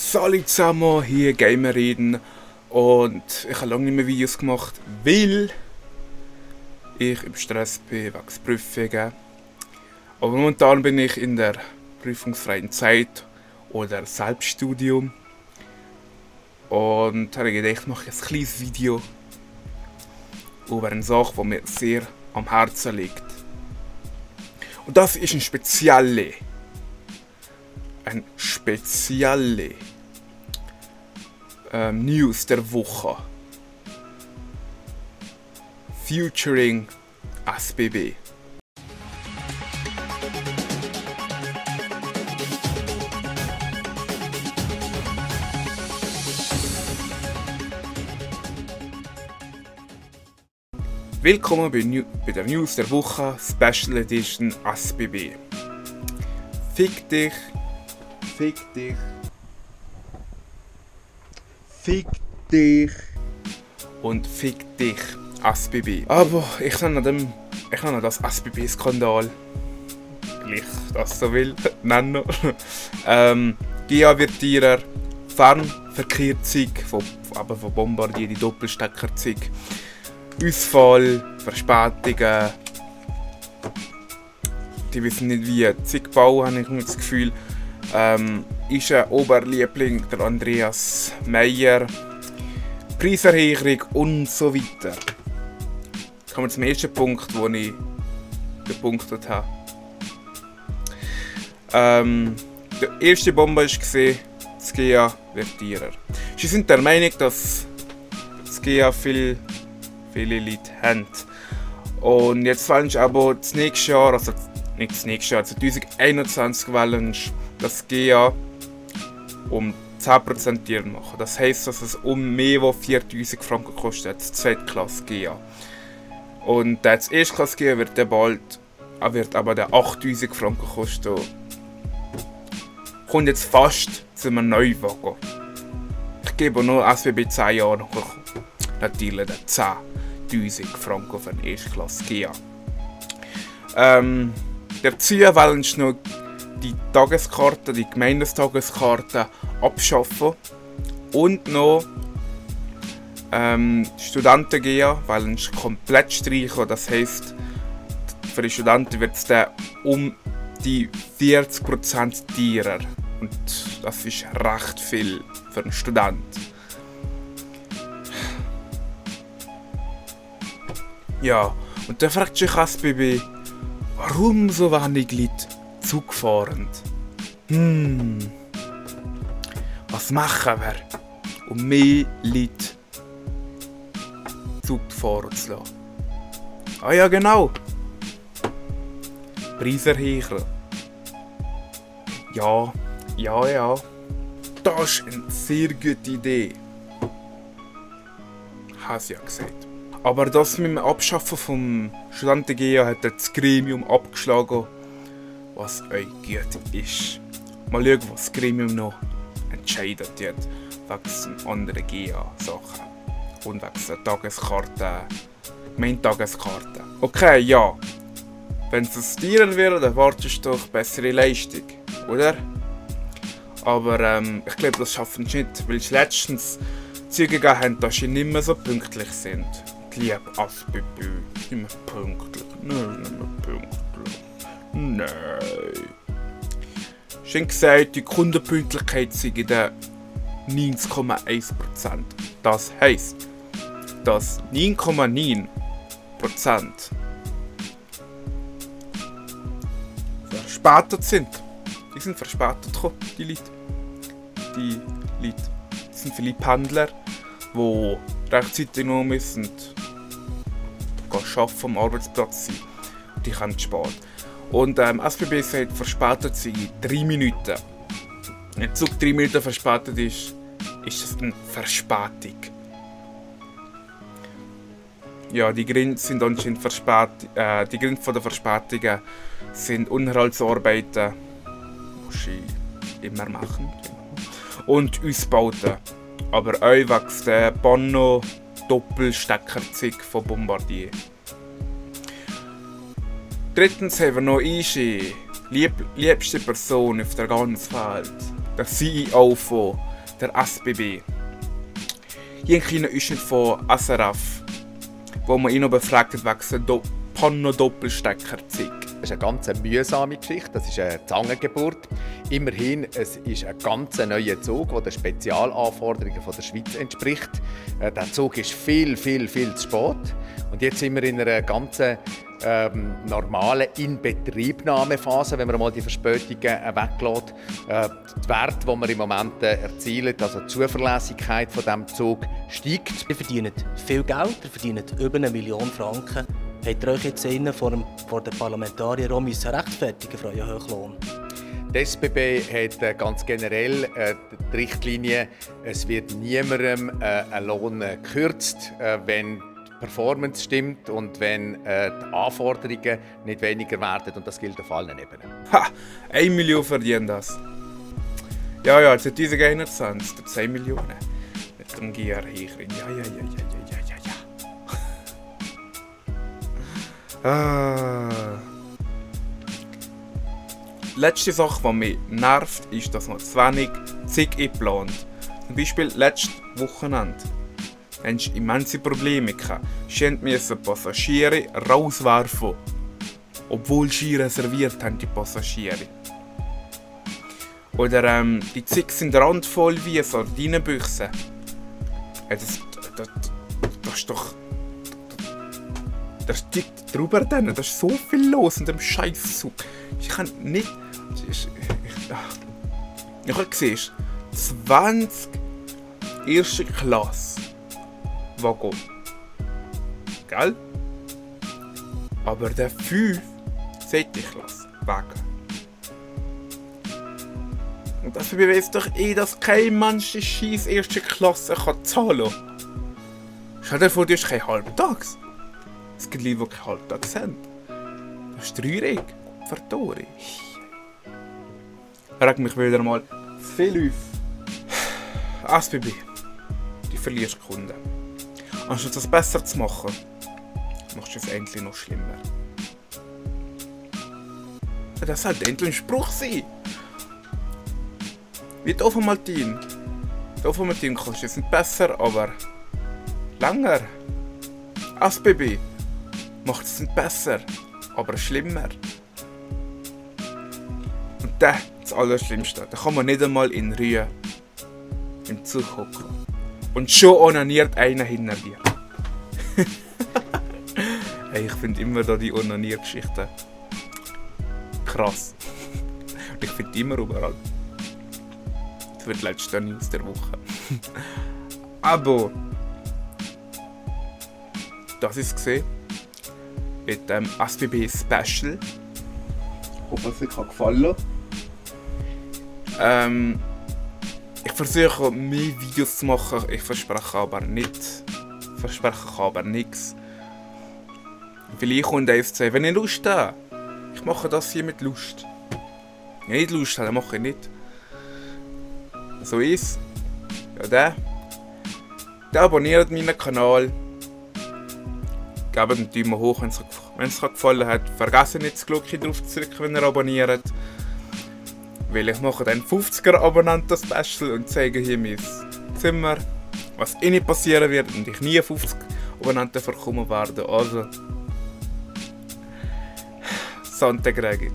Salut zusammen, hier Gamerreden und ich habe lange nicht mehr Videos gemacht, weil ich im Stress bin wegen Prüfungen. Aber momentan bin ich in der prüfungsfreien Zeit oder Selbststudium und habe gedacht, ich mache ein kleines Video über eine Sache, die mir sehr am Herzen liegt. Und das ist ein spezielle News der Woche. Featuring SBB. Willkommen bei der News der Woche, Special Edition SBB. Fick dich. Fick dich. Fick dich. Und fick dich, SBB. Aber ich nenne das SBB-Skandal, weil ich das so will, nennen. GA-Virtierer, Fernverkehrzeug von Bombardier, die Doppelsteckerzeug. Ausfall, Verspätungen. Die wissen nicht wie. Ziegbau, habe ich das Gefühl. Ist ein Oberliebling, der Andreas Meyer. Preiserhöhung und so weiter. Kommen wir zum ersten Punkt, wo ich gepunktet habe. Der erste Bombe war das GA-Virtierer. Sie sind der Meinung, dass das GA viele Leute haben. Und jetzt wollen sie aber das nächste Jahr, also nicht das nächste Jahr, 2021 wollen sie das GA um 10% teurer machen. Das heisst, dass es um mehr als 4000 Franken kostet, das Zweitklasse GA. Und das Erstklasse GA wird aber der 8000 Franken kosten. Kommt jetzt fast zu einem Neuwagen. Ich gebe nur SBB 10 Jahre natürlich den 10.000 Franken für eine Erstklasse GA. Dazu wollen sie noch die Tageskarte, die Gemeindestageskarte abschaffen und noch Studenten-GA wollen sie komplett streichen. Das heisst, für die Studenten wird es dann um die 40% teurer. Und das ist recht viel für einen Student. Ja, und dann fragt sich SBB, warum so wenig Leute Zug fahren? Was machen wir, um mehr Leute Zug fahren zu lassen? Ah ja, genau. Preise erhöhen. Ja. Das ist eine sehr gute Idee. Hast ja gesagt. Aber das mit dem Abschaffen vom Studenten-GA hat das Gremium abgeschlagen, was euch gut ist. Mal schauen, was das Gremium noch entscheidet wird, wegen anderen GA-Sachen. Und wegen der Tageskarte, Gemeindetageskarte. Okay, ja. Wenn es teurer wird, dann erwartest du doch bessere Leistung, oder? Aber ich glaube, das schaffen sie nicht, weil sie letztens Züge gegeben haben, dass sie nicht mehr so pünktlich sind. Liebe SBB, nicht mehr pünktlich. Nein, nicht mehr pünktlich. Nein. Schön gesagt, die Kundenpünktlichkeit sei in der 90,1%. Das heisst, dass 9,9% verspätet sind. Die sind verspätet gekommen, die Leute. Das sind viele Pendler, die rechtzeitig noch müssen arbeiten am Arbeitsplatz sein. Die können spät. Und SBB sagt, verspätet sei 3 Minuten. Wenn ein Zug 3 Minuten verspätet ist das eine Verspätung. Ja, die Gründe sind anscheinend die Gründe der Verspätungen sind Unterhaltsarbeiten, die sie immer machen. Und Ausbauten. Aber auch wegen der Banno Doppelsteckerzeug von Bombardier. Drittens haben wir noch unsere liebste Person auf der ganzen Welt. Der CEO von der SBB. Hier ein kleiner Ausschnitt von SRF, wo man ihn noch befragt wegen Panno-Doppelstecker-Zig. Das ist eine ganz mühsame Geschichte, das ist eine Zangengeburt. Immerhin, es ist ein ganz neuer Zug, der den Spezialanforderungen der Schweiz entspricht. Der Zug ist viel zu spät. Und jetzt sind wir in einer ganz normalen Inbetriebnahmephase, wenn man mal die Verspätungen weglässt. Die Werte, die wir im Moment erzielen, also die Zuverlässigkeit von diesem Zug, steigt. Ihr verdient viel Geld, ihr verdient über 1 Million Franken. Habt ihr euch jetzt vor den Parlamentariern auch rechtfertigen für euren Hochlohn? Die SBB hat ganz generell die Richtlinie, es wird niemandem ein Lohn gekürzt, wenn die Performance stimmt und wenn die Anforderungen nicht weniger werden. Und das gilt auf allen Ebenen. Ha! 1 Million verdienen das. Ja, 2021, 10 Millionen. Mit dem GR hier. Ja. Letzte Sache, die mich nervt, ist, dass man zu wenig Zig einplant. Zum Beispiel letztes Wochenende hatten sie immense Probleme gehabt. Sie mussten Passagiere rauswerfen, obwohl sie reserviert haben, die Passagiere. Oder die Zig sind randvoll wie Sardinenbüchse. Das ist doch... Das tickt drüber dann. Da ist so viel los in dem Scheißzug. Ich kann nicht... Ich habe gesehen, 20 erste Klasse Waggon. Gell? Aber der 5 zweite Klasse Wagen. Und das beweist doch dass kein Mensch die scheiß erste Klasse zahlen kann. Stell dir vor, du hast kein Halbtags. Es gibt Leute, die kein Halbtags haben. Das ist traurig. Verdorre. Reg mich wieder mal zu viel auf. SBB. Du verlierst Kunden. Anstatt das besser zu machen, machst du es endlich noch schlimmer. Das sollte endlich ein Spruch sein. Wie die Ovomaltin. Die Ovomaltin kannst du jetzt nicht besser, aber länger. SBB macht es nicht besser, aber schlimmer. Und das Allerschlimmste, da kann man nicht einmal in Ruhe im Zug hocken. Und schon onaniert einer hinter dir. Hey, ich finde immer da die Onaniergeschichten krass. Und ich finde die immer überall. Das wird letzte News der Woche. Aber das ist gesehen mit dem SBB Special. Ich hoffe, es euch gefallen hat. Ich versuche mehr Videos zu machen, ich verspreche aber nichts. Vielleicht kommt eins zu, wenn ich Lust habe. Ich mache das hier mit Lust. Wenn ich nicht Lust habe, dann mache ich nicht. So ist ja der abonniert meinen Kanal. Gebt einen Daumen hoch, wenn es euch gefallen hat. Vergesst nicht, das Glöckchen drauf zu drücken, wenn ihr abonniert. Weil ich mache dann 50er Abonnenten-Special und zeige hier mein Zimmer, was nicht passieren wird und ich nie 50 Abonnenten verkommen werde. Also, Sante Gregi.